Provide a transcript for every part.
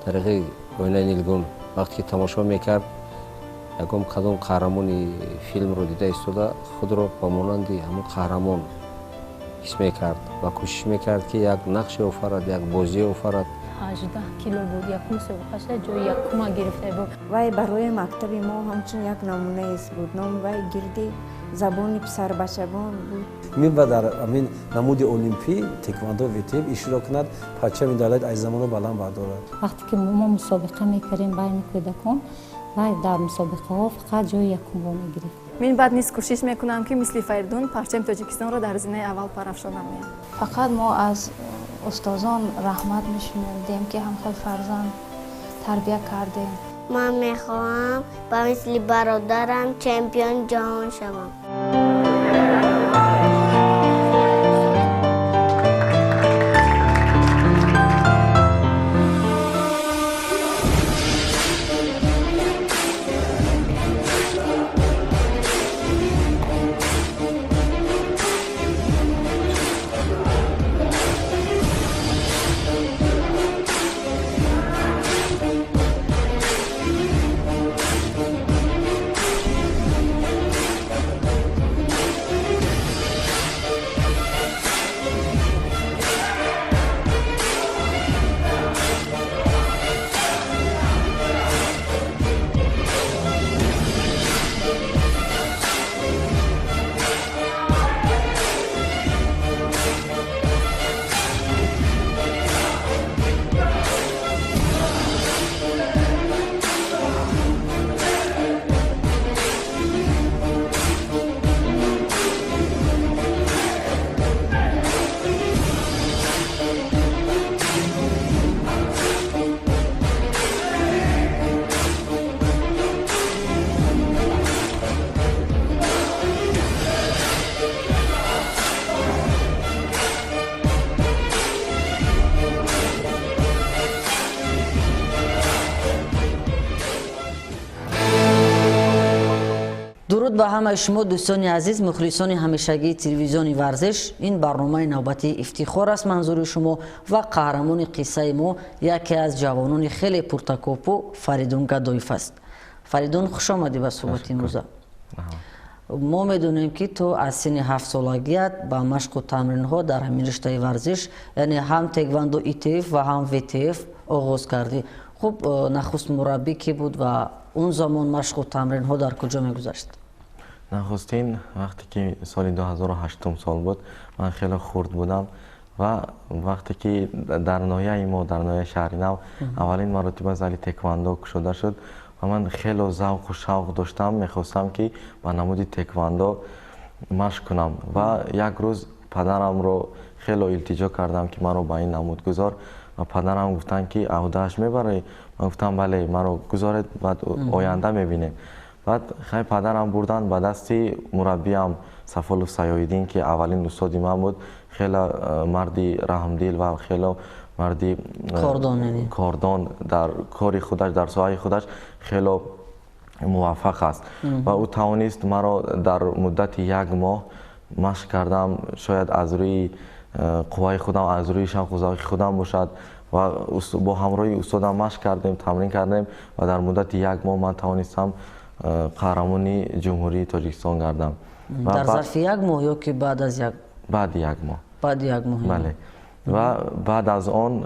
Тариқи оинаи нилгун вақте ки тамошо мекард, ягон кадом қаҳрамони филмро дида истода, худро ба монанди ҳамон қаҳрамон ҳис мекард ва кӯшиш мекард, ки як нақше офарад, як бозие офарад. 18 кило буд, якум мусобиқаша ҷои якума гирифта буд. Вай барои мактаби мо ҳамчун як намунаест буд. Номи вай гирди забони писарбачагон буд. Мин дар ҳамин намуди олимпӣ теквандо ВТФ иштирок кунад, парчами давлати азизамонро баланд бардорад. Вақте ки мо мусобиқа мекардем байни кӯдакон, вай дар мусобиқаҳо фақат ҷои якумро мегирифт. Мин баъд низ кӯшиш мекунам, ки мисли Фаридун парчами Тоҷикистонро дар зинаи аввал парафшон намоям. Фақат мо аз устозон раҳмат мешунидем, ки ҳамхел фарзанд тарбия кардем. Ман мехоҳам ба мисли бародарам чемпиони ҷаҳон шавам. Дуруд ба ҳамаи шумо дӯстони азиз, мухлисони ҳамешагии телевизиони варзиш. Ин барномаи навбатии ифтихор аст манзури шумо ва қаҳрамони қиссаи мо яке аз ҷавонони хеле пуртакопу Фаридун Гадоев аст. Фаридун, хуш омадӣ ба суҳбати имрӯза. Мо медонем, ки ту аз синни ҳафтсолагият ба машқу тамринҳо дар ҳамин риштаи варзиш, яъне ҳам теквандо ИТФ ва ҳам ВТФ оғоз кардӣ. Хуб, нахуст мураббӣ кӣ буд ва он замон машқу тамринҳо дар куҷо мегузашт? Нахустин вақте ки соли 2008 сол буд, ман хеле хурд будам ва вақте ки дар ноҳияи мо, дар ноҳияи Шаҳри Нав, аввалин маротиба зали теквандо кушода шуд ва ман хеле завқу шавқ доштам, мехостам, ки ба намуди теквандо машқ кунам. Ва як рӯз падарамро хеле илтиҷо кардам, ки маро ба ин намуд гузор, ва падарам гуфтанд, ки аҳдааш мебарӣ? Ман гуфтам, бале, маро гузоред, баъд оянда мебинем. Баъд хай падарам бурданд ба дасти мураббиям Сафолов Саёиддин, ки аввалин устоди ман буд. Хеле марди раҳмдил ва хеле марди кордон, дар кори худаш, дар соҳаи худаш хеле муваффақ аст ва ӯ тавонист маро дар муддати як моҳ машқ кардам, шояд аз рӯи қувваи худам, аз рӯи шавқу завқи худам бошад, ва бо ҳамроҳи устодам машқ кардем, тамрин кардем ва дар муддати як моҳ ман тавонистам қаҳрамони Ҷумҳурии Тоҷикистон гардам. Дар зарфи як моҳ ё ки баъд аз як? Баъди як моҳ. Баъди як моҳ. Бале. Ва баъд аз он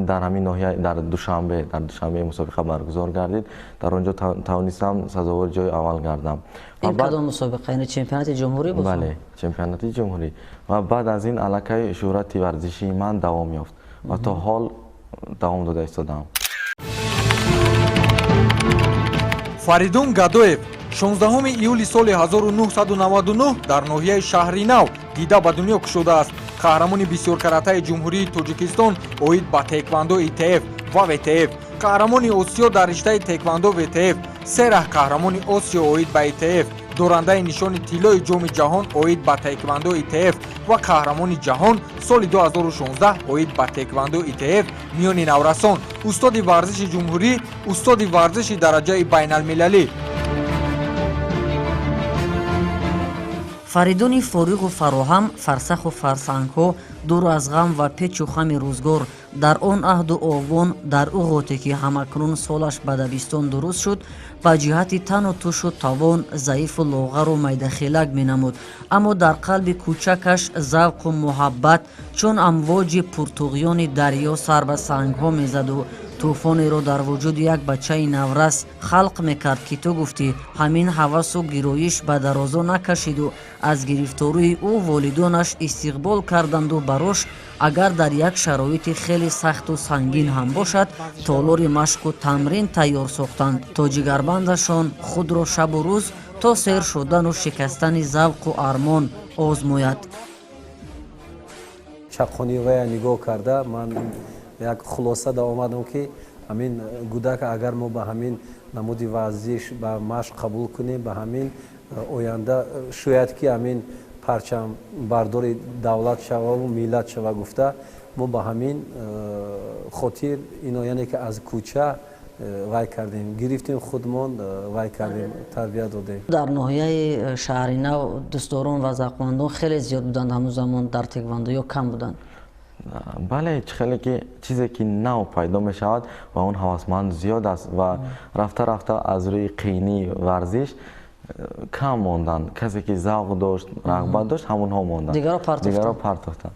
дар ҳамин ноҳия, дар Душанбе, дар Душанбе мусобиқа баргузор гардид. Дар он ҷо тавонистам сазовори ҷои аввал гардам. Ин кадом мусобиқа? Яъне чемпионати ҷумҳурӣ буд? Бале, чемпионати ҷумҳурӣ. Ва баъд аз ин аллакай шӯҳрати варзишии ман давом ёфт ва то ҳол давом дода истодаам. Фаридун Гадоев 16 июли соли 1999 дар ноҳияи Шаҳри Нав дида ба дунё кушодааст. Қаҳрамони бисёркаратаи Ҷумҳурии Тоҷикистон оид ба теквандо ИТФ ва ВТФ, қаҳрамони Осиё дар риштаи теквандо ВТФ, се раҳ қаҳрамони Осиё оид ба ИТФ, дорандаи нишони тиллои ҷоми ҷаҳон оид ба теквандо ИТФ ва қаҳрамони ҷаҳон соли 2016 оид ба теквандо ИТФ миёни наврасон, устоди варзиши ҷумҳурӣ, устоди варзиши дараҷаи байналмилалӣ. Фаридуни фориғу фароҳам, фарсаху фарсангҳо, дур аз ғам ва печу хами рӯзгор, дар он аҳду овон, дар уғоте ки ҳамакнун солаш ба дабистон дуруст шуд, ба ҷиҳати тану тушу тавон заифу лоғару майдахелак менамуд, аммо дар қалби кӯчакаш завқу муҳаббат чун амвоҷи пуртуғёни дарё сар ба сангҳо мезаду тӯфонеро дар вуҷуди як бачаи наврас халқ мекард, ки ту гуфтӣ ҳамин ҳавасу гироиш ба дарозо накашиду аз гирифтории ӯ волидонаш истиқбол карданду барош агар дар як шароити хеле сахту сангин ҳам бошад, толори машқу тамрин тайёр сохтанд, то ҷигарбандашон худро шабу рӯз то сер шудану шикастани завқу армон озмояд. Чаққонии вая нигоҳ карда, ман як хулоса да омадам, ки ҳамин гудак агар мо ба ҳамин намуди варзиш ба машқ қабул кунем, ба ҳамин оянда шояд ки ҳамин парчамбардори давлат шававу миллат шава гуфта, мо ба ҳамин хотир ино, яъне ки аз кӯча вай кардем, гирифтем, худмон вай кардем, тарбия додем. Дар ноҳияи Шаҳри Нав дӯстдорон ва завқмандон хеле зиёд буданд ҳамун замон дар теквандо ё кам буданд? Бале, хеле ки чизе ки нав пайдо мешавад ва он ҳавасманд зиёд аст ва рафта рафта аз рӯи қиинии варзиш кам монданд. Касе ки завқ дошт, рағбат дошт, ҳамонҳо монданд, дигарро партофтанд.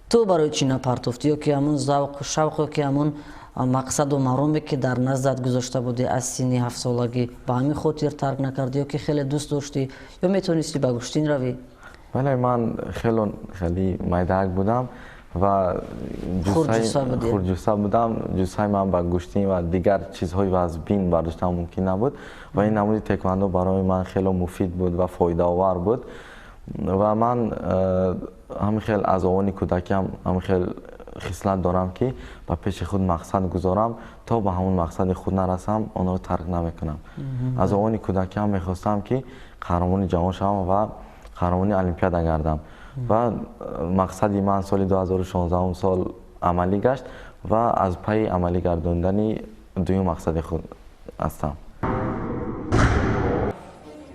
Ту барои чӣ напартофтӣ, ё ки ҳамун завқу шавқу ки ҳамун мақсаду мароме ки дар наздат гузошта будӣ аз синни ҳафтсолагӣ, ба ҳамин хотир тарк накардӣ, ё ки хеле дӯст доштӣ, ё метавонистӣ ба гӯштин равӣ? Бале, ман хеле хеле майдаак будам ва хурдҷусса будам. Ҷуссаи ман ба гӯштин ва дигар чизҳои вазбин бардоштан мумкин набуд ва ин намуди теквандо барои ман хеле муфид буд ва фоидаовар буд. Ва ман ҳамин хел аз овони кӯдакиам ҳамин хел хислат дорам, ки ба пеши худ мақсад гузорам, то ба ҳамон мақсади худ нарасам, онро тарк намекунам. Аз овони кӯдакиам мехостам, ки қаҳрамони ҷаҳон шавам ва қаҳрамони олимпиада гардам ва мақсади ман соли 2016 сол амалӣ гашт ва аз пайи амалӣ гардондани дуюм мақсади худ ҳастам.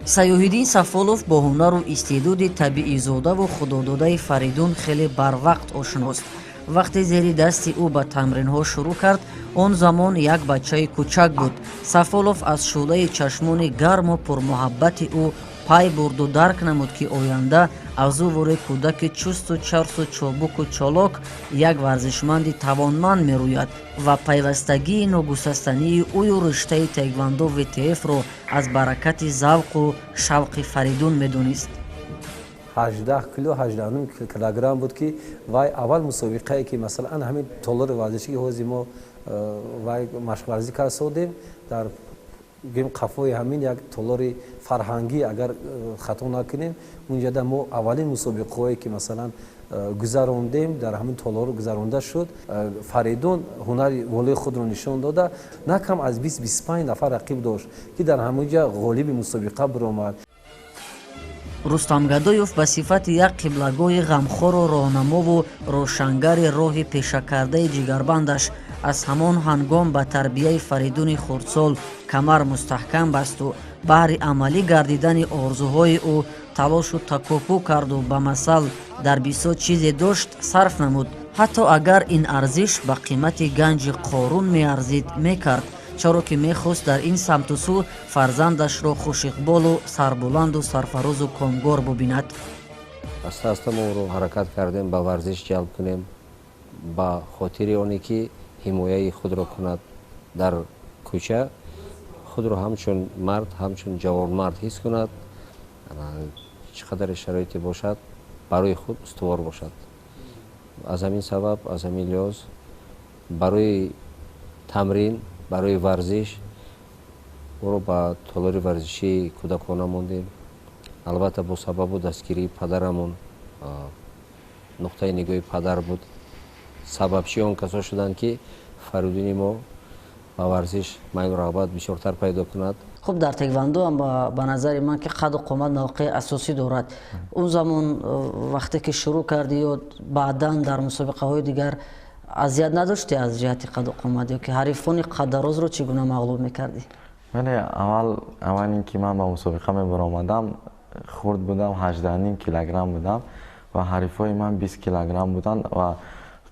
Саёҳиддин Сафолов бо ҳунару истеъдоди табиизодаву худододаи Фаридун хеле барвақт ошност. Вақте зери дасти ӯ ба тамринҳо шурӯъ кард, он замон як бачаи кӯчак буд. Сафолов аз шӯълаи чашмони гарму пурмуҳаббати ӯ пай бурду дарк намуд, ки оянда аз ӯ вори кӯдаки чусту чарсу чобуку чолок як варзишманди тавонманд мерӯяд ва пайвастагии ногусастании ӯю риштаи таеквондо ВТФ-ро аз баракати завқу шавқи Фаридун медонист. 18 кило, 18 килограмм буд, ки вай аввал мусобиқае ки масалан ҳамин толори варзишӣ ки ҳозир мо вай машқварзӣ карда содем, дар гим қафои ҳамин як толори фарҳангӣ, агар хато накунем, унҷада мо аввалин мусобиқаҳое ки масалан гузарондем, дар ҳамин толор гузаронда шуд. Фаридун ҳунари волои худро нишон дода, на кам аз 20-25 нафар рақиб дошт, ки дар ҳамон ҷа ғолиби мусобиқа биромад. Рустам Гадоев ба сифати як қиблагоҳи ғамхору роҳнамову рошангари роҳи пешакардаи ҷигарбандаш аз ҳамон ҳангом ба тарбияи Фаридуни хурдсол камар мустаҳкам басту баҳри амалӣ гардидани орзуҳои ӯ талошу такопӯ карду ба масал дар бисёр чизе дошт сарф намуд, ҳатто агар ин арзиш ба қимати ганҷи Қорун меарзид, мекард, чаро ки мехост дар ин самту сӯ фарзандашро хушиқболу сарбуланду сарфарозу комгор бубинад. Аста аста мо ӯро ҳаракат кардем ба варзиш ҷалб кунем, ба хотири оне ки ҳимояи худро кунад дар кӯча, худро ҳамчун мард, ҳамчун ҷавонмард ҳис кунад, чӣ қадаре шароите бошад, барои худ устувор бошад. Аз ҳамин сабаб, аз ҳамин лиҳоз барои тамрин, барои варзиш ӯро ба толори варзишии кӯдакона мондем. Албатта, бо сабабу дастгирии падарамон, нуқтаи нигоҳи падар буд, сабабчии он касо шуданд, ки Фаридуни мо ба варзиш майлу рағбат бисёртар пайдо кунад. Хуб, дар теквандо ҳам ба назари ман ки қаду қомат мавқеи асосӣ дорад. Он замон вақте ки шурӯъ кардӣ ё баъдан дар мусобиқаҳои дигар азият надоштӣ аз ҷиҳати қаду қомат, ё ки ҳарифони қаддарозро чӣ гуна мағлуб мекардӣ? Бале, аввал ин ки ман ба мусобиқа мебаромадам. хурд будам, 18.5 килограмм будам ва ҳарифҳои ман 20 килограмм буданд ва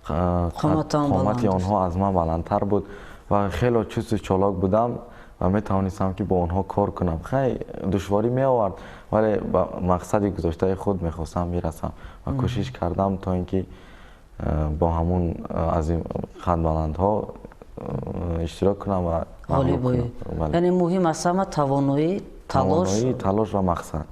қомати онҳо аз ман баландтар буд ва хеле чусту чолок будам ва метавонистам ки бо онҳо кор кунам. Хай, душворӣ меовард, вале ба мақсади гузоштаи худ мехостам бирасам ва кӯшиш кардам то ин ки бо ҳамун аз ин қадбаландҳо иштирок кунам ва ғолиб оям. Яъне муҳим аз ҳама тавоноӣ, талош ва мақсад.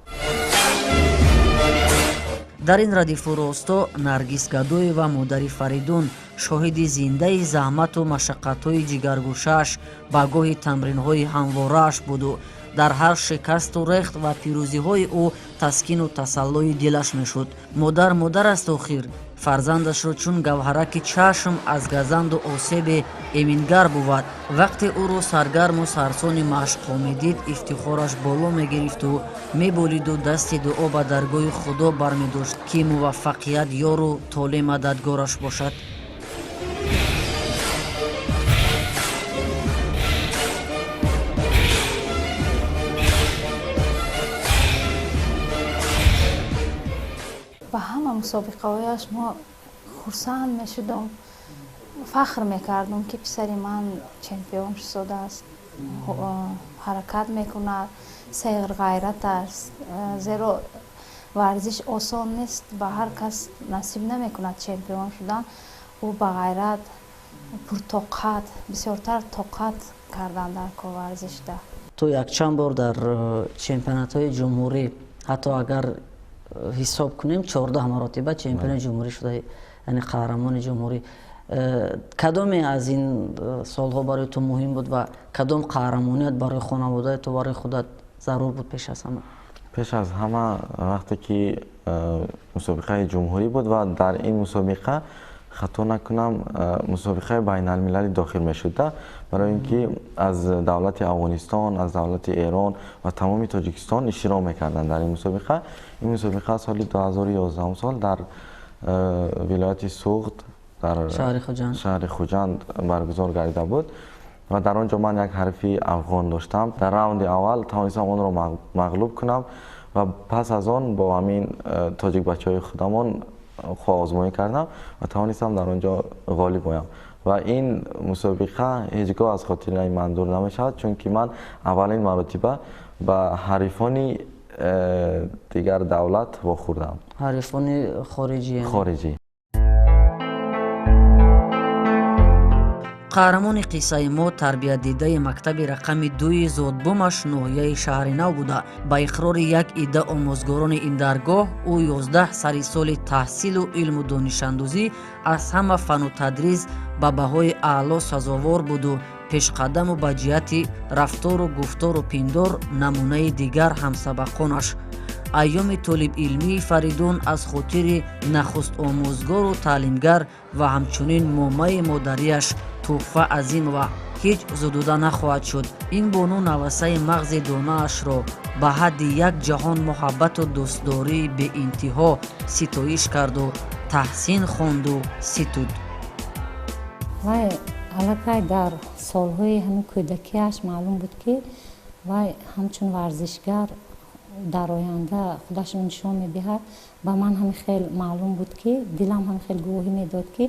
Дар ин радифу росто Наргиз Гадоева, модари Фаридун, шоҳиди зиндаи заҳмату машаққатҳои ҷигаргӯшааш ба гоҳи тамринҳои ҳамворааш буду дар ҳар шикасту рехт ва пирӯзиҳои ӯ таскину тасаллои дилаш мешуд. Модар модар аст охир, фарзандашро чун гавҳараки чашм аз газанду осебе эмингар бувад. Вақте ӯро саргарму сарсони машқҳо медид, ифтихораш боло мегирифту меболиду дасти дуо ба даргоҳи Худо бармедошт, ки муваффақият ёру толе мададгораш бошад. Ба ҳама мусобиқаҳояш мо хурсанд мешудам, фахр мекардам, ки писари ман чемпион шудааст, ҳаракат мекунад, сайрғайрат аст. Зеро варзиш осон нест, ба ҳар кас насиб намекунад чемпион шудан. Ӯ ба ғайрат, пуртоқат, бисёртар тоқат кардан дар кор варзишда. Ту якчанд бор дар чемпионатҳои ҷумҳурӣ, ҳатто агар ҳисоб кунем, 14 маротиба чемпиони ҷумҳурӣ шуда, яъне қаҳрамони ҷумҳурӣ. Кадоме аз ин солҳо барои ту муҳим буд ва кадом қаҳрамоният барои хонаводаи ту, барои худат зарур буд пеш аз ҳама? Пеш аз ҳама вақте ки мусобиқаи ҷумҳурӣ буд ва дар ин мусобиқа, хато накунам, мусобиқаи байналмилалӣ дохил мешуда, барои ин ки аз давлати Афғонистон, аз давлати Эрон ва тамоми Тоҷикистон иштирок мекарданд дар ин мусобиқа. Ин мусобиқа соли 2011 сол дар вилояти Суғд, дар шаҳри Хуҷанд баргузор гардида буд ва дар он ҷо ман як ҳарифи афғон доштам. Дар раунди аввал тавонистам онро мағлуб кунам ва пас аз он бо ҳамин тоҷик бачаҳои худамон озмоӣ кардам ва тавонистам дар он ҷо ғолиб оям. Ва ин мусобиқа ҳеҷ гоҳ аз хотираи ман дур намешавад, чунки ман аввалин маротиба ба ҳарифони дигар давлат вохӯрдам. Ҳарифони хориҷӣ? Хориҷӣ. Қаҳрамони қиссаи мо тарбиятдидаи мактаби рақами 2 зодбумаш ноҳияи Шаҳри Нав буда. Ба иқрори як идда омӯзгорони ин даргоҳ, ӯ 11 сари соли таҳсилу илму донишандӯзӣ аз ҳама фану тадрис ба баҳои аъло сазовор буду пешқадаму ба ҷиҳати рафтору гуфтору пиндор намунаи дигар ҳамсабақонаш. Айёми толибилмии Фаридун аз хотири нахуст омӯзгору таълимгар ва ҳамчунин момаи модариаш Туҳфа Азимова ҳеҷ зудуда нахоҳад шуд. Ин бону навасаи мағзи донаашро ба ҳадди як ҷаҳон муҳаббату дӯстдории беинтиҳо ситоиш карду таҳсин хонду ситуд. Вай аллакай дар солҳои ҳамин кӯдакиаш маълум буд, ки вай ҳамчун варзишгар дар оянда худашро нишон медиҳад. Ба ман ҳамин хел маълум буд, ки дилам ҳамин хел гувоҳӣ медод, ки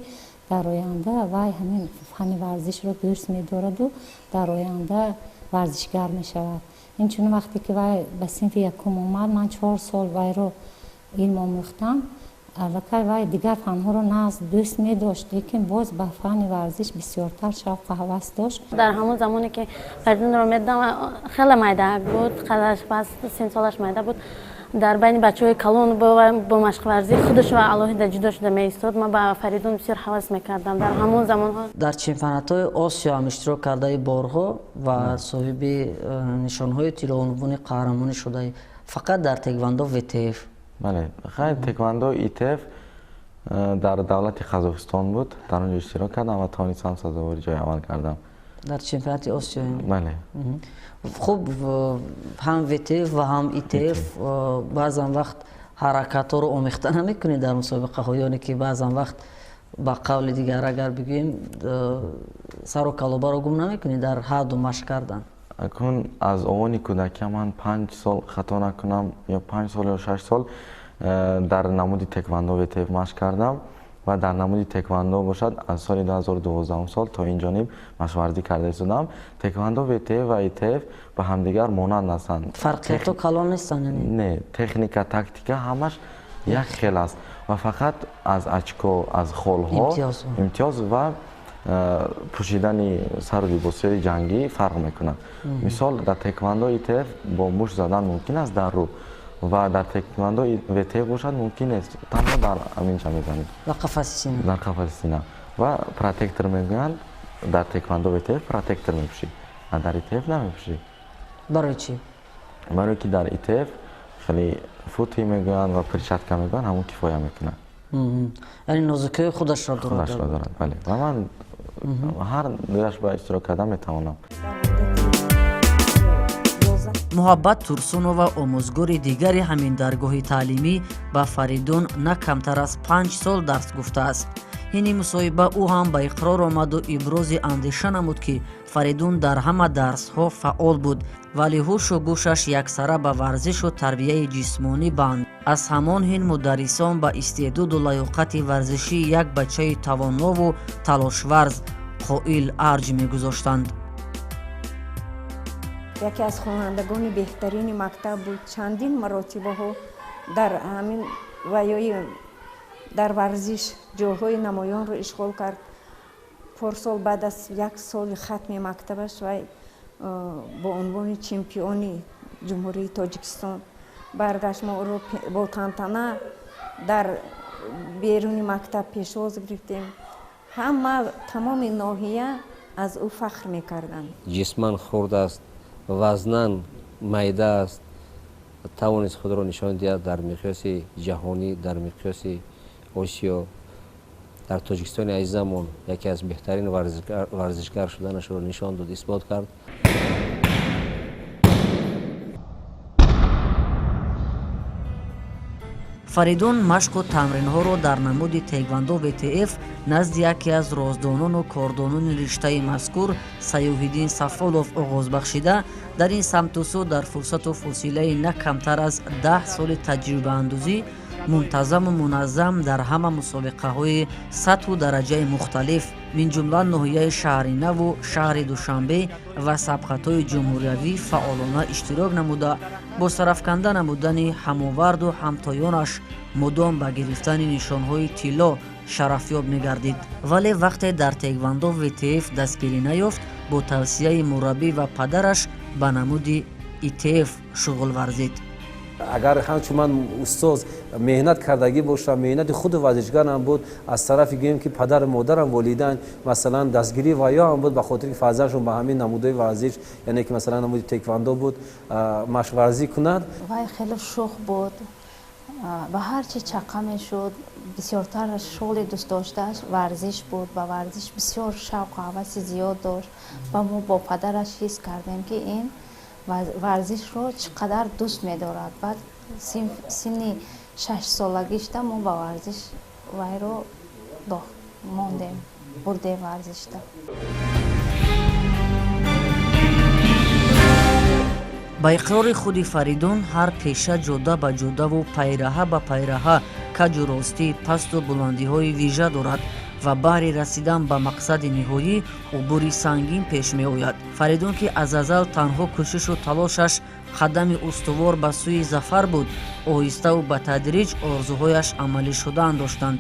дар оянда вай ҳамин фанни варзишро дӯст медораду дар оянда варзишгар мешавад. Инчунин вақте ки вай ба синфи якум омад, ман 4 сол вайро илм омӯхтам. Аллакай вай дигар фанҳоро нағз дӯст медошт, лекин боз ба фанни варзиш бисёртар шавқу ҳавас дошт. Дар ҳамон замоне ки Фаридунро медидам, хеле майда буд, қадаш пас 3 солаш майда буд. Дар байни бачаҳои калон бо машқварзӣ худаш ва алоҳида ҷудо шуда меистод. Ман ба Фаридун бисёр ҳавас мекардам дар ҳамон замонҳо. Дар чемпионатҳои Осиё ҳам иштирок кардаи борҳо ва соҳиби нишонҳои тиллоунвони қаҳрамонӣ шудаи фақат дар теквандо ВТФ. Бале, хайр, теквандо ИТФ дар давлати Қазоқистон буд, дар он ҷо иштирок кардам ва тавонистам сазовори ҷои аввал кардам. Дар чемпионати Осиё? Бале. Хуб, ҳам ВТФ ва ҳам ИТФ баъзан вақт ҳаракатҳоро омехта намекунед дар мусобиқаҳо, ёне ки баъзан вақт ба қавли дигар агар бигӯем сару калобаро гум намекунед дар ҳар ду машқ кардан? Акун аз овони кӯдакия ман 5 сол, хато накунам, ё 5 сол ё 6 сол дар намуди теквандо ВТФ машқ кардам ва дар намуди теквандо бошад аз соли 2012 сол то ин ҷониб машқварзӣ карда истодам. Теквандо ВТФ ва ИТФ ба ҳамдигар монанд ҳастанд. Фарқиятҳо калон нестанд? Не, техника, тактика ҳамаш як хел аст ва фақат аз очко, аз холҳо имтиёз ва пӯшидани сару либосҳои ҷангӣ фарқ мекунад. Мисол, дар теквандо ИТФ бо мушт задан мумкин аст дар рӯ ва дар теквандо ВТФ бошад мумкин нест, танҳо дар ҳаминҷа мезанед. Дар қафаси сина. Дар қафаси сина. Ва протектор мегӯянд, дар теквандо ВТФ протектор мепӯшӣ, а дар ИТФ намепӯшӣ. Барои чӣ? Барои ки дар ИТФ хеле фути мегӯянд ва перчатка мегӯянд, ҳамон кифоя мекунад. Яъне нозукиҳои худашро дорад. Худашро дорад, бале. Ва ман ҳар дуяш ба иштирок кардан метавонам. Муҳаббат Турсунова, омӯзгори дигари ҳамин даргоҳи таълимӣ, ба Фаридун на камтар аз 5 сол дарс гуфтааст. Ҳини мусоҳиба ӯ ҳам ба иқрор омаду ибрози андеша намуд, ки Фаридун дар ҳама дарсҳо фаъол буд, вале ҳушу гӯшаш яксара ба варзишу тарбияи ҷисмонӣ банд. Аз ҳамон ҳин мударрисон ба истеъдоду лаёқати варзишии як бачаи тавонову талошварз қоил арҷ мегузоштанд. Яке аз хонандагони беҳтарини мактаб буд. Чандин маротибаҳо дар ҳамин ваёи дар варзиш ҷойҳои намоёнро ишғол кард. Порсол баъд аз як соли хатми мактабаш вай бо унвони чемпиони Ҷумҳурии Тоҷикистон баргашт. Мо ӯро бо тантана дар беруни мактаб пешвоз гирифтем. Ҳама тамоми ноҳия аз ӯ фахр мекарданд. Ҷисман хурд аст, вазнан майда аст, тавонист худро нишон диҳад дар миқёси ҷаҳонӣ, дар миқёси Осиё. Дар Тоҷикистони азизамон яке аз беҳтарин варзишгар шуданашро нишон дод, исбот кард. Фаридун машқу тамринҳоро дар намуди теквандо ВТФ назди яке аз роздонону кордонони риштаи мазкур Саёҳиддин Сафолов оғоз бахшида, дар ин самту сӯ дар фурсату фосилаи на камтар аз 10 соли таҷрибаандӯзӣ мунтазаму муназзам дар ҳама мусобиқаҳои сатҳу дараҷаи мухталиф, мин ҷумла ноҳияи Шаҳринаву шаҳри Душанбе ва сабқатҳои ҷумҳуриявӣ фаъолона иштирок намуда, бо сарафканда намудани ҳамоварду ҳамтоёнаш мудом ба гирифтани нишонҳои тилло шарафёб мегардид. Вале вақте дар теквандо ВТФ дастгирӣ наёфт, бо тавсияи мураббӣ ва падараш ба намуди ИТФ шуғл варзид. Агар ҳамчун ман устоз меҳнат кардагӣ бошам, меҳнати худу варзишгарам буд, аз тарафи гӯем ки падару модарам, волидайн, масалан дастгирӣ ва ё ҳам буд, ба хотири ки фарзандшон ба ҳамин намудои варзиш, яъне ки масалан намуди теквандо буд, машқварзӣ кунад. Вай хеле шӯх буд, ба ҳар чи чақа мешуд, бисёртар шуғли дӯстдоштааш варзиш буд, ба варзиш бисёр шавқу ҳаваси зиёд дошт ва мо бо падараш ҳис кардем, ки ин варзишро чӣ қадар дӯст медорад. Баъд синни 6-солагишта мо ба варзиш вайро мондем, бурдем варзишта. Ба иқрори худи Фаридун, ҳар пеша ҷода ба ҷодаву пайраҳа ба пайраҳа каҷу ростӣ, пасту буландиҳои вижа дорад ва баҳри расидан ба мақсади ниҳоӣ убури сангин пеш меояд. Фаридун, ки аз азал танҳо кӯшишу талошаш қадами устувор ба сӯи зафар буд, оҳиставу ба тадриҷ орзуҳояш амалӣ шудан доштанд.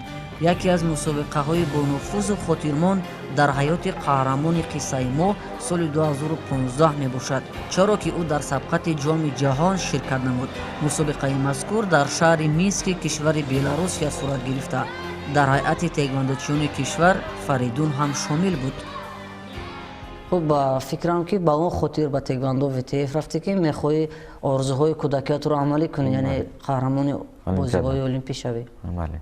Яке аз мусобиқаҳои бонуфузу хотирмон дар ҳаёти қаҳрамони қиссаи мо соли 2015 мебошад, чаро ки ӯ дар сабқати Ҷоми ҷаҳон ширкат намуд. Мусобиқаи мазкур дар шаҳри Мински кишвари Беларусия сурат гирифта. Дар ҳайати теквандочиёни кишвар Фаридун ҳам шомил буд. Хуб, ба фикрам ки ба он хотир ба теквандо ВТФ рафтӣ, ки мехоҳӣ орзуҳои кӯдакиятро амалӣ кунӣ, яъне қаҳрамони бозиҳои олимпӣ шавӣ. Бале.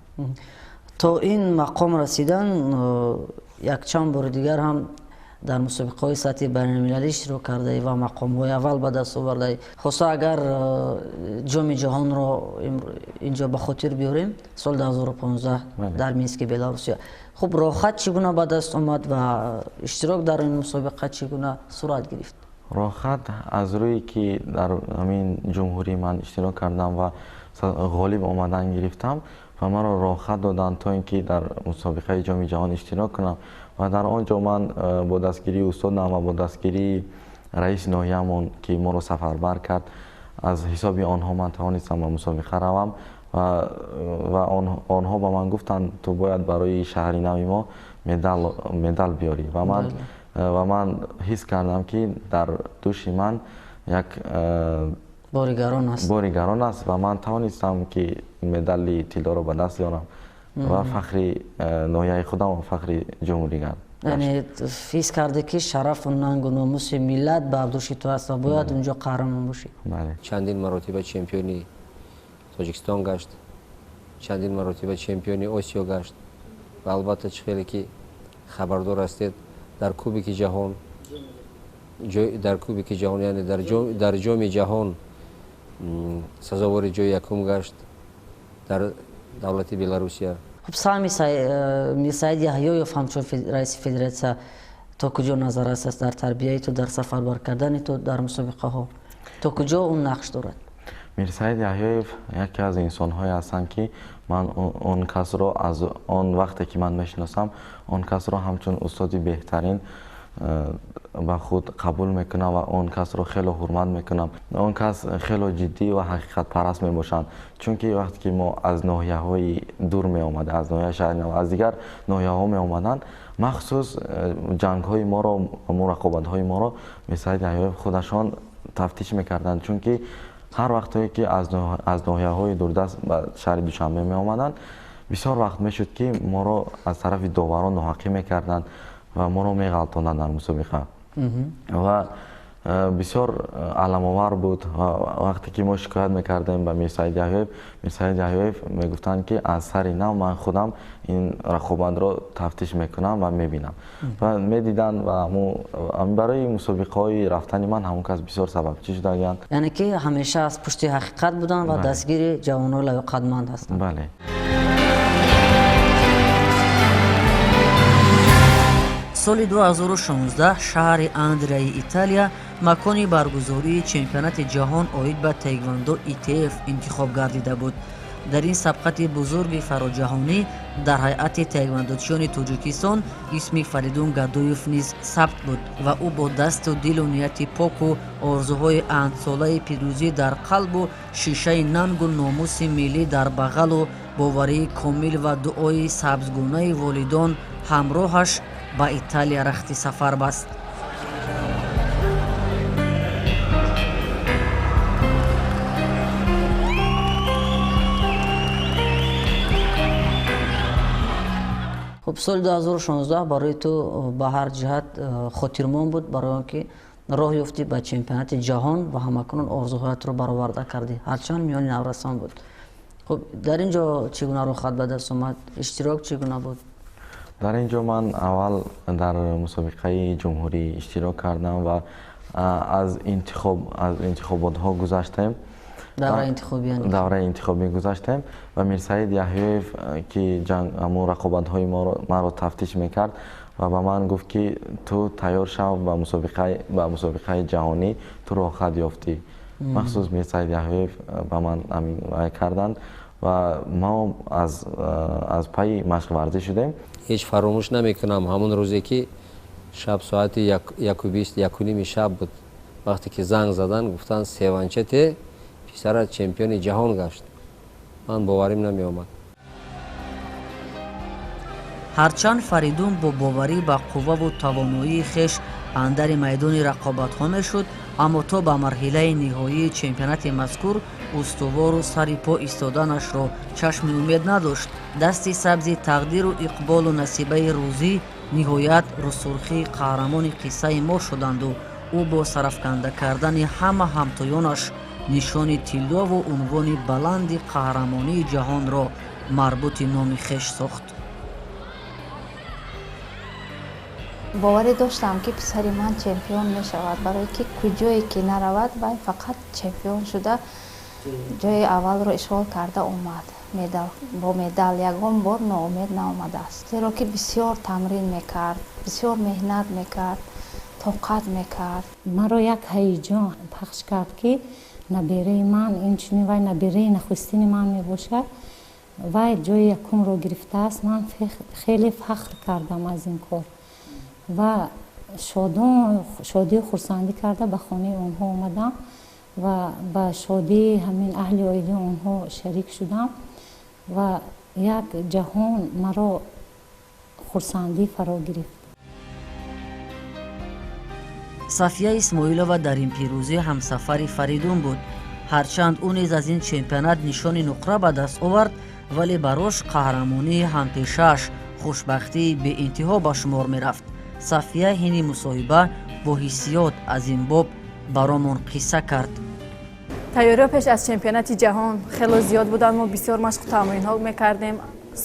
То ин мақом расидан якчанд бори дигар ҳам дар мусобиқаҳои сатҳи байналмилалӣ иштирок кардаӣ ва мақомҳои аввал ба даст овардаӣ. Хоса агар ҷоми ҷаҳонро инҷо ба хотир биёрем, соли 2015 дар Мински Беларусия. Хуб, роҳат чӣ гуна ба даст омад ва иштирок дар ин мусобиқа чӣ гуна сурат гирифт? Роҳхат аз рӯе ки дар ҳамин ҷумҳурӣ ман иштирок кардам ва ғолиб омадан гирифтам ва маро роҳхат доданд то ин ки дар мусобиқаи ҷоми ҷаҳон иштирок кунам ва дар он ҷо ман бо дастгирии устодам ва бо дастгирии раиси ноҳиямон ки моро сафарбар кард, аз ҳисоби онҳо ман тавонистам ба мусобиқа равам ва онҳо ба ман гуфтанд, ту бояд барои шаҳри нави мо медал биёрӣ ва ман ҳис кардам ки дар дӯши ман як бори гарон аст ва ман тавонистам ки медали тиллоро ба даст биёрам ва фахри ноҳияи худам ва фахри ҷумҳурӣ гардам. Яъне ҳис карде ки шарафу нангу номуси миллат бар дӯши ту аст ва бояд унҷо қаҳрамон бошӣ. Чандин маротиба чемпиони Тоҷикистон гашт, чандин маротиба чемпиони Осиё гашт ва албатта чӣ хеле ки хабардор ҳастед, дар Кубики ҷаҳон, дар Кубики ҷаҳон, яъне дар ҷоми ҷаҳон сазовори ҷои якум гашт дар давлати Беларусия. Хуб, саҳми Мирсаид Яҳёев ҳамчун раиси федератсия то куҷо назаррас аст дар тарбияи ту, дар сафарбар кардани ту дар мусобиқаҳо? То куҷо он нақш дорад? Мирсаид Яҳёев яке аз инсонҳое ҳастанд ки ман он касро аз он вақте ки ман мешиносам, он касро ҳамчун устоди беҳтарин ба худ қабул мекунам ва он касро хело ҳурмат мекунам. Он кас хело ҷиддӣ ва ҳақиқатпараст мебошанд, чунки вақте ки мо аз ноҳияҳои дур меомада, аз ноҳияи шаҳри нав, аз дигар ноҳияҳо меомаданд, махсус ҷангҳои моро, рақобатҳои моро Мирсаид Яҳёев худашон тафтиш мекарданд, чунки ҳар вақтое ки аз ноҳияҳои дурдаст ба шаҳри Душанбе меомаданд, бисёр вақт мешуд ки моро аз тарафи доварон ноҳақӣ мекарданд ва моро меғалтонанд дар мусобиқа ва бисёр аламовар буд. Вақте ки мо шикоят мекардем ба Мирсаид Яҳёев, Мирсаид Яҳёев мегуфтанд ки аз сари нав ман худам ин рақобатро тафтиш мекунам ва мебинам ва медиданд ва барои мусобиқаҳои рафтани ман ҳамон кас бисёр сабабчӣ шудагианд. Яъне ки ҳамеша аз пушти ҳақиқат буданд ва дастгири ҷавонони лаёқатманд ҳастанд. Бале. Соли 2016 шаҳри Андреи Италия макони баргузории чемпионати ҷаҳон оид ба таеквондо ИТФ интихоб гардида буд. Дар ин сабқати бузурги фароҷаҳонӣ дар ҳайати таеквондочиёни Тоҷикистон исми Фаридун Гадоев низ сабт буд ва ӯ бо дасту дилу нияти поку орзуҳои андсолаи пирӯзӣ дар қалбу шишаи нангу номуси миллӣ дар бағалу боварии комил ва дуои сабзгунаи волидон ҳамроҳаш ба Италия рахти сафар баст. Хуб, соли 2016 барои ту ба ҳар ҷиҳат хотирмон буд, барои он ки роҳ ёфтӣ ба чемпионати ҷаҳон ва ҳамакунун орзуҳоятро бароварда кардӣ, ҳарчанд миёни наврасон буд. Хуб, дар ин ҷо чӣ гуна рӯхат ба даст омад? Иштирок чӣ гуна буд? Дар ин ҷо ман аввал дар мусобиқаи ҷумҳурӣ иштирок кардам ва аз интихоботҳо гузаштем. Давраи интихобӣ гузаштем ва Мирсаид Яҳёев ки ҳамон рақобатҳои маро тафтиш мекард ва ба ман гуфт ки ту тайёр шав ба мусобиқаи ҷаҳонӣ, ту роҳхат ёфтӣ. Махсус Мирсаид Яҳёев ба ман ҳамин карданд ва мо аз пайи машқварзӣ шудем. Ҳеҷ фаромӯш намекунам ҳамон рӯзе ки шаб соати 1:20, 1:30 шаб буд, вақте ки занг задан гуфтанд севанчате писарат чемпиони ҷаҳон гашт. Ман боварим намеомад. Ҳарчанд Фаридун бо боварӣ ба қувваву тавоноии хеш андари майдони рақобатҳо мешуд, аммо то ба марҳилаи ниҳоии чемпионати мазкур устувору сари по истоданашро чашми умед надошт. Дасти сабзи тақдиру иқболу насибаи рӯзӣ ниҳоят рӯсурхии қаҳрамони қиссаи мо шуданду ӯ бо сарафканда кардани ҳама ҳамтоёнаш нишони тиллову унвони баланди қаҳрамонии ҷаҳонро марбути номи хеш сохт. Боварӣ доштам ки писари ман чемпион мешавад, барое ки куҷое ки наравад вай фақат чемпион шуда ҷои аввалро ишғол карда омад. Бо медал ягон бор ноумед наомадааст, зеро ки бисёр тамрин мекард, бисёр меҳнат мекард, Тоқат мекард. Маро як ҳаяҷон пахш кард, ки набераи ман инчунин вай набераи нахустини ман мебошад, вай ҷои якумро гирифтааст. Ман хеле фахр кардам аз ин кор ва шодию хурсандӣ карда ба хонаи онҳо омадам ва ба шодии ҳамин аҳли оилаи онҳо шарик шудам ва як ҷаҳон маро хурсандӣ фаро гирифт. Сафия Исмоилова дар ин пирӯзӣ ҳамсафари Фаридун буд. Ҳарчанд ӯ низ аз ин чемпионат нишони нуқра ба даст овард, вале барош қаҳрамонии ҳампешааш хушбахтии беинтиҳо ба шумор мерафт. Сафия ҳини мусоҳиба бо ҳиссиёт аз ин боб баромон қисса кард. Тайёриҳо пеш аз чемпионати ҷаҳон хело зиёд буданд. Мо бисёр машқу тамринҳо мекардем,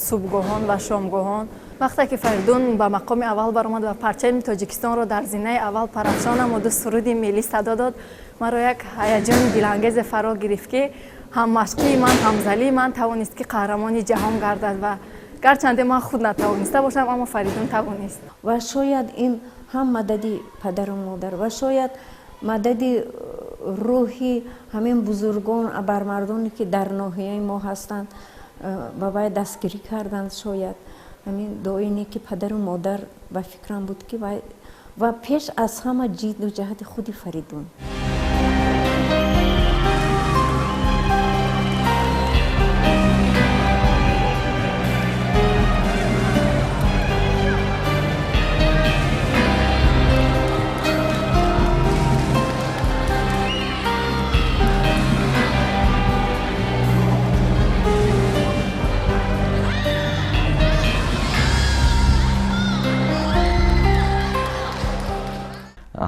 субҳгоҳон ва шомгоҳон. Вақте ки Фаридун ба мақоми аввал баромад ва парчами Тоҷикистонро дар зинаи аввал парафшон намуду суруди миллӣ садо дод, маро як ҳаяҷони дилангезе фаро гирифт, ки ҳаммашқии ман, ҳамзалии ман тавонист, ки қаҳрамони ҷаҳон гардад ва гарчанде ман худ натавониста бошам, аммо Фаридун тавонист. Ва шояд ин ҳам мадади падару модар ва шояд мадади рӯҳи ҳамин бузургон, абармардоне ки дар ноҳияи мо ҳастанд, ба вай дастгирӣ карданд. Шояд ҳамин дуоине ки падару модар ба фикрам буд, ки вай ва пеш аз ҳама ҷидду ҷаҳди худи Фаридун.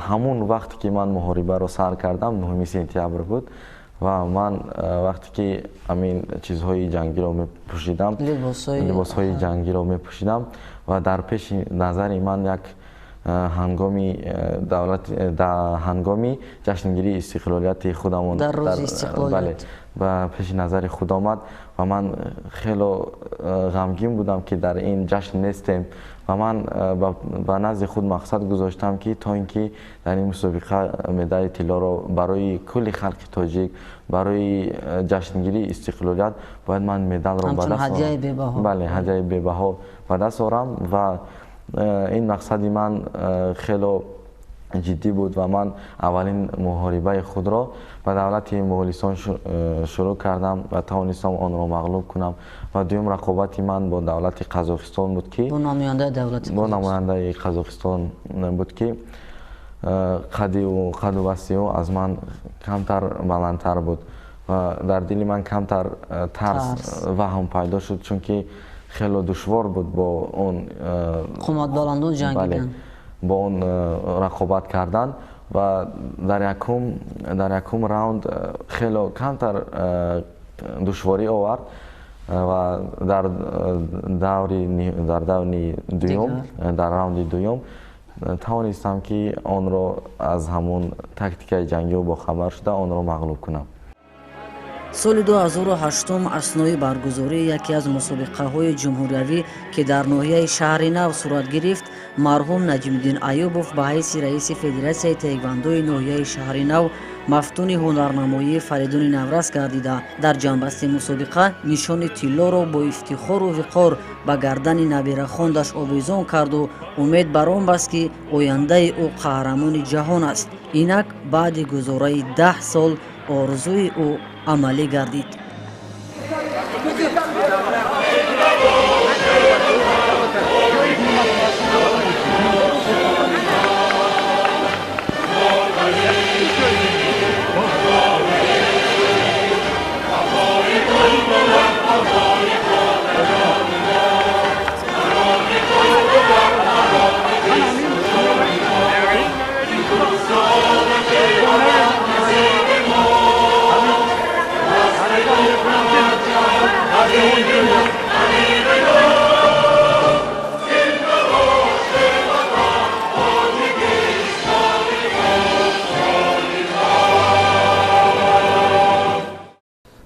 Ҳамон вақте ки ман муҳорибаро сар кардам, 9 сентябр буд ва ман вақте ки ҳамин чизҳои ҷангиро мепӯшидам, либосҳои ҷангиро мепӯшидам ва дар пеши назари ман як ҳангоми давлат, ҳангоми ҷашнгирии истиқлолияти худамон дар рӯзи истиқлолият ба пеши назари худ омад ва ман хело ғамгин будам, ки дар ин ҷашн нестем ва ман ба назди худ мақсад гузоштам, ки то ин ки дар ин мусобиқа медали тиллоро барои кулли халқи тоҷик, барои ҷашнгирии истиқлолият бояд ман медалро ба даст орам. Бале, ҳадияи бебаҳо ба даст орам ва ин мақсади ман хело ҷиддӣ буд ва ман аввалин муҳорибаи худро ба давлати Моғулистон шурӯъ кардам ва тавонистам онро мағлуб кунам ва дуюм рақобати ман бо давлати Қазоқистон буд, ки бо намояндаи Қазоқистон буд, ки қаду басти ӯ аз ман камтар баландтар буд ва дар дили ман камтар тарс ваҳм пайдо шуд, чунки хело душвор буд бо он қоматбаландон ҷангидан, бо он рақобат кардан ва дар якум раунд хело камтар душворӣ овард ва дар даври дуюм, дар раунди дуюм тавонистам, ки онро аз ҳамон тактикаи ҷангиҳо бохабар шуда онро мағлуб кунам. Соли 2008 аснои баргузории яке аз мусобиқаҳои ҷумҳуриявӣ, ки дар ноҳияи Шаҳри Нав сурат гирифт, марҳум Наҷмиддин Аюбов ба ҳайси раиси Федератсияи таеквандои ноҳияи Шаҳри Нав мафтуни ҳунарнамоии Фаридуни наврас гардида, дар ҷанбасти мусобиқа нишони тиллоро бо ифтихору виқор ба гардани набирахондаш овезон карду умед бар он баст, ки ояндаи ӯ қаҳрамони ҷаҳон аст. Инак баъди гузораи 10 сол орзуи ӯ амалӣ гардид.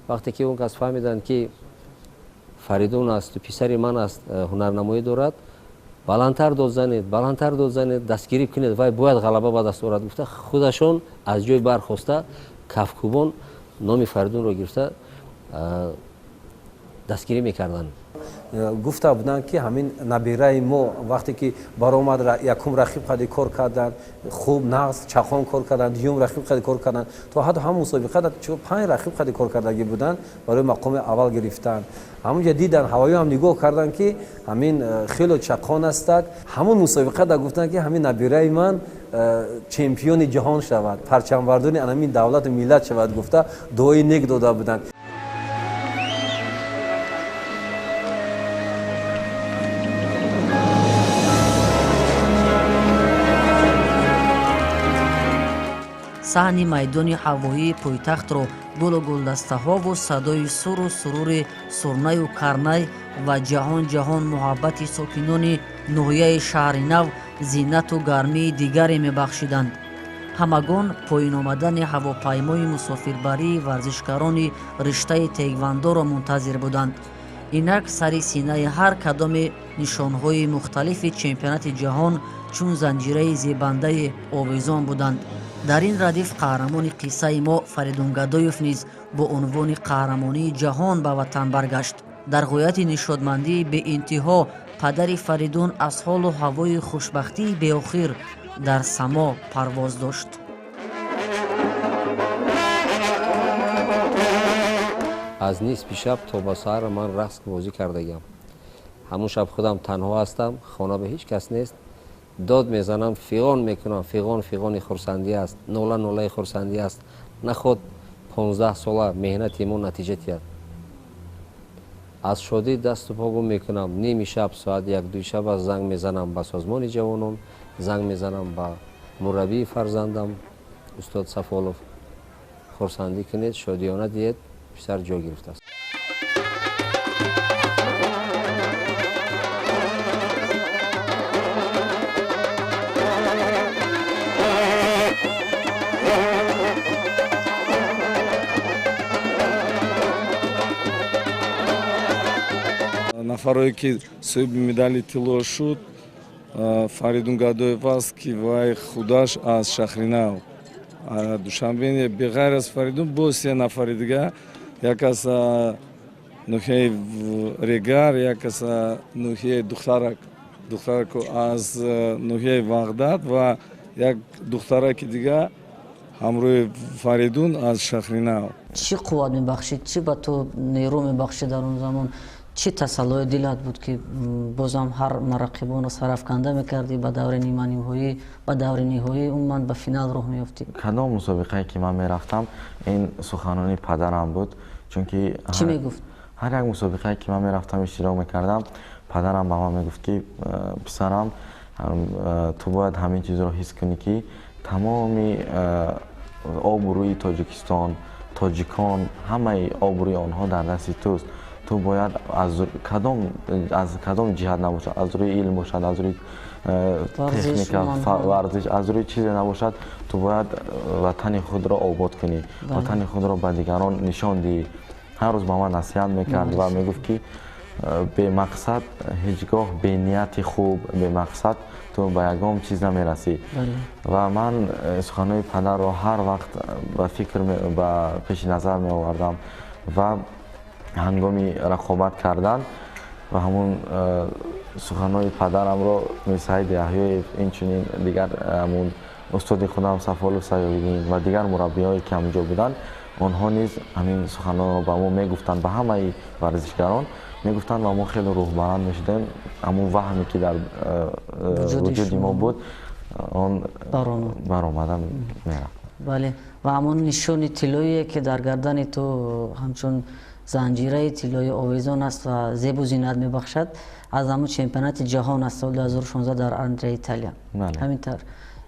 Вақте ки он кас фаҳмиданд, ки Фаридун аст, писари ман аст, ҳунарнамоӣ дорад, Баландтар дод занед, баландтар дод занед, дастгирӣ кунед, вай бояд ғалаба ба даст орад гуфта, худашон аз ҷой бархоста кафкӯбон номи Фаридунро гирифта дастгирӣ мекарданд. Гуфта буданд, ки ҳамин набираи мо вақте ки баромад, якум рақиб қади кор карданд, хуб нағз чахон кор карданд, дуюм рақиб қади кор карданд, то ҳатто ҳам мусобиқа 5 рақиб қади кор кардагӣ буданд барои мақоми аввал гирифтан. Ҳамунҷа дидан, ҳавоё ҳам нигоҳ карданд, ки ҳамин хело чақон астак. Ҳамун мусобиқа да гуфтанд, ки ҳамин набираи ман чемпиони ҷаҳон шавад, парчамбардори ҳамин давлату миллат шавад гуфта дуои нек дода буданд. Саҳни майдони ҳавоии пойтахтро гулу гулдастаҳову садои суру сурури сурнаю карнай ва ҷаҳон ҷаҳон муҳаббати сокинони ноҳияи шаҳри нав зинату гармии дигаре мебахшиданд. Ҳамагон поин омадани ҳавопаймои мусофирбарии варзишгарони риштаи теквандоро мунтазир буданд. Инак сари синаи ҳар кадоми нишонҳои мухталифи чемпионати ҷаҳон чун занҷираи зебандаи овезон буданд. Дар ин радиф қаҳрамони қиссаи мо Фаридун Гадоев низ бо унвони қаҳрамонии ҷаҳон ба ватан баргашт. Дар ғояти нишодмандии беинтиҳо падари Фаридун аз ҳолу ҳавои хушбахтии беохир дар само парвоз дошт. Аз нисфи шаб то ба саҳар ман рақс бозӣ кардагиам. Ҳамун шаб худам танҳо ҳастам, хона ба ҳеҷ кас нест. Дод мезанам, фиғон мекунам, фиғон фиғони хурсандӣ аст, нола нолаи хурсандӣ аст. Наход 15 сола меҳнати мо натиҷа диҳад. Аз шодӣ дасту по гум мекунам. Ними шаб соат 1-2 шаб аст, занг мезанам ба созмони ҷавонон, занг мезанам ба мураббии фарзандам устод Сафолов. Хурсандӣ кунед, шодиёна диҳед, писар ҷо гирифтааст. Нафарое ки соҳиби медали тилло шуд Фаридун Гадоев аст, ки вай худаш аз Шаҳринав Душанбе. Беғайр аз Фаридун боз се нафари дига, як аз ноҳияи Регар, як аз ноҳияи Духтарак, духтарак аз ноҳияи Ваҳдат ва як духтараки дига ҳамроҳи Фаридун аз Шаҳринав. Чӣ қувват мебахшид, чӣ ба ту нерӯ мебахшид дар он замон? Чӣ тасаллои дилат буд, ки бозам ҳар рақибонро сарафканда мекардӣ ба даври ниманиҳоӣ, ба даври ниҳоӣ, умуман ба финал роҳ меёфтӣ? Кадом мусобиқае ки ман мерафтам, ин суханони падарам буд, чунки чӣ мегуфт? Ҳар як мусобиқае ки ман мерафтам, иштирок мекардам, падарам ба ман мегуфт, ки писарам, ту бояд ҳамин чизро ҳис кунӣ, ки тамоми обрӯи Тоҷикистон, тоҷикон, ҳамаи обрӯи онҳо дар дасти туст. Ту бояд аз кадом ҷиҳат набошад, аз рӯи илм бошад, аз рӯи техника, варзиш, аз рӯи чизе набошад, ту бояд ватани худро обод кунӣ, ватани худро ба дигарон нишон диҳӣ. Ҳар рӯз ба ман насиҳат мекард ва мегуфт, ки бемақсад ҳеҷ гоҳ, бенияти хуб, бемақсад ту ба ягон чиз намерасӣ. Ва ман суханои падарро ҳар вақт ба фикр, ба пеши назар меовардам ва ҳангоми рақобат кардан ва ҳамун суханои падарамро Мирсаид Яҳёев, инчунин дигар ҳамун устоди худам Сафолов Саёдиддин ва дигар мураббиҳое ки ҳамонҷо буданд, онҳо низ ҳамин суханонро ба мо мегуфтанд, ба ҳамаи варзишгарон мегуфтанд ва мо хеле рӯҳбаланд мешудем. Ҳамун ваҳме ки дар вуҷуди мо буд, он баромада мерафт. Бале, ва ҳамон нишони тиллоие ки дар гардани ту ҳамчун занҷираи тиллои овезон аст ва зебу зинат мебахшад, аз ҳамон чемпионати ҷаҳон аст соли 2016 дар Андре Италия. Ҳамин тавр.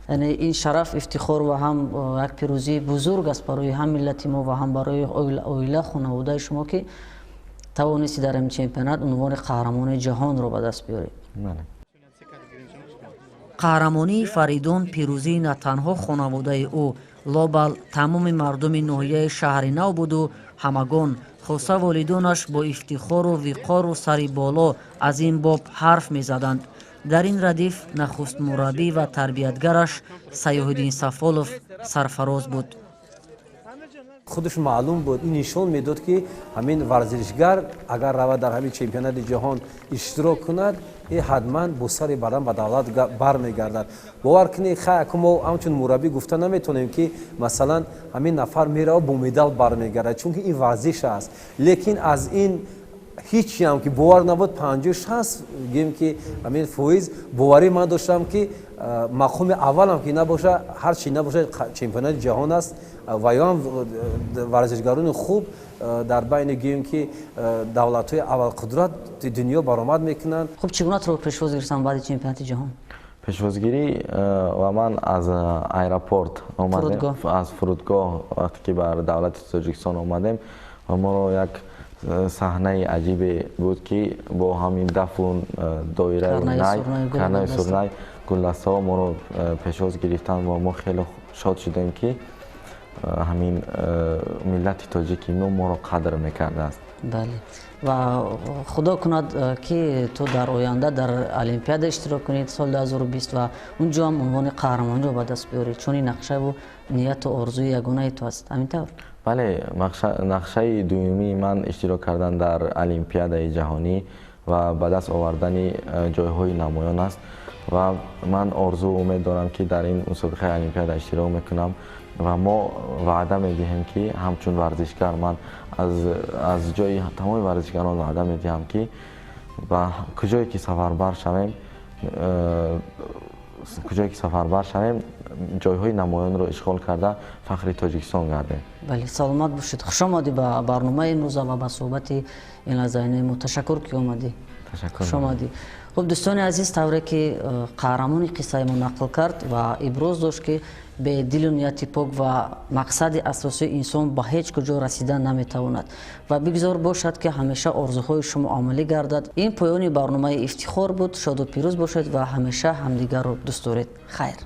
Яъне ин шараф, ифтихор ва ҳам як пирӯзии бузург аст барои ҳам миллати мо ва ҳам барои оила, хонаводаи шумо, ки тавонисти дар ин чемпионат унвони қаҳрамони ҷаҳонро ба даст биёред. Қаҳрамонии Фаридун пирӯзии на танҳо хонаводаи ӯ, лобал тамоми мардуми ноҳияи шаҳри нав буду ҳамагон, хоса волидонаш, бо ифтихору виқору сари боло аз ин боб ҳарф мезаданд. Дар ин радиф нахуст мураббӣ ва тарбиятгараш Саёҳиддин Сафолов сарфароз буд. Худаш маълум буд, ин нишон медод, ки ҳамин варзишгар агар равад, дар ҳамин чемпионати ҷаҳон иштирок кунад, ин ҳатман бо сари баланд ба давлат бармегардад. Бовар кунед, хай, мо ҳамчун мураббӣ гуфта наметавонем, ки масалан ҳамин нафар меравад, бо медал бармегардад, чунки ин варзиш аст. Лекин аз ин ҳечиам ки бовар набуд, 50-60 гем ки ҳамин фоиз боварӣ ман доштам, ки мақоми аввалам ки набоша, ҳар чи набоша, чемпионати ҷаҳон аст ва ё ҳам варзишгарони хуб дар байни гӯем ки давлатҳои аввалқудрати дунё баромад мекунанд. Хуб, чӣ гуна туро пешвоз гирифтанд баъди чемпионати ҷаҳон? Пешвозгирӣ ва ман аз аэропорт омадем, аз фурудгоҳ вақте ки бар давлати Тоҷикистон омадем ва моро як саҳнаи аҷибе буд, ки бо ҳамин дафу доираю най, карнаю сурнай, гулдастаҳо моро пешвоз гирифтанд ва мо хеле шод шудем, ки ҳамин миллати тоҷики мо моро қадр мекардааст. Бале, ва худо кунад, ки ту дар оянда дар олимпиада иштирок кунӣ соли 2020 ва унҷо ҳам унвони қаҳрамониро ба даст биёрӣ, чун ин нақшаву нияту орзуи ягонаи ту аст, ҳамин тавр? Бале, нақшаи дуюмии ман иштирок кардан дар олимпиадаи ҷаҳонӣ ва ба даст овардани ҷойҳои намоён аст ва ман орзу умед дорам, ки дар ин мусобиқаи олимпиада иштирок мекунам ва мо ваъда медиҳем, ки ҳамчун варзишгар ман аз ҷои тамоми варзишгарон ваъда медиҳам, ки ба куҷое ки сафарбар шавем, куҷое ки сафарбар шавем, ҷойҳои намоёнро ишғол карда, фахри Тоҷикистон гардем. Бале, саломат бошед. Хуш омадӣ ба барномаи имрӯза ва ба суҳбати ин лаҳзаинаи мо. Ташаккур, ки омадӣ. Хуш омадӣ. Хуб, дӯстони азиз, тавре ки қаҳрамони қиссаи мо нақл кард ва иброз дошт, ки бе дилу нияти пок ва мақсади асосии инсон ба ҳеҷ куҷо расида наметавонад. Ва бигзор бошад, ки ҳамеша орзуҳои шумо амалӣ гардад. Ин поёни барномаи Ифтихор буд. Шоду пирӯз бошед ва ҳамеша ҳамдигарро дӯст доред. Хайр.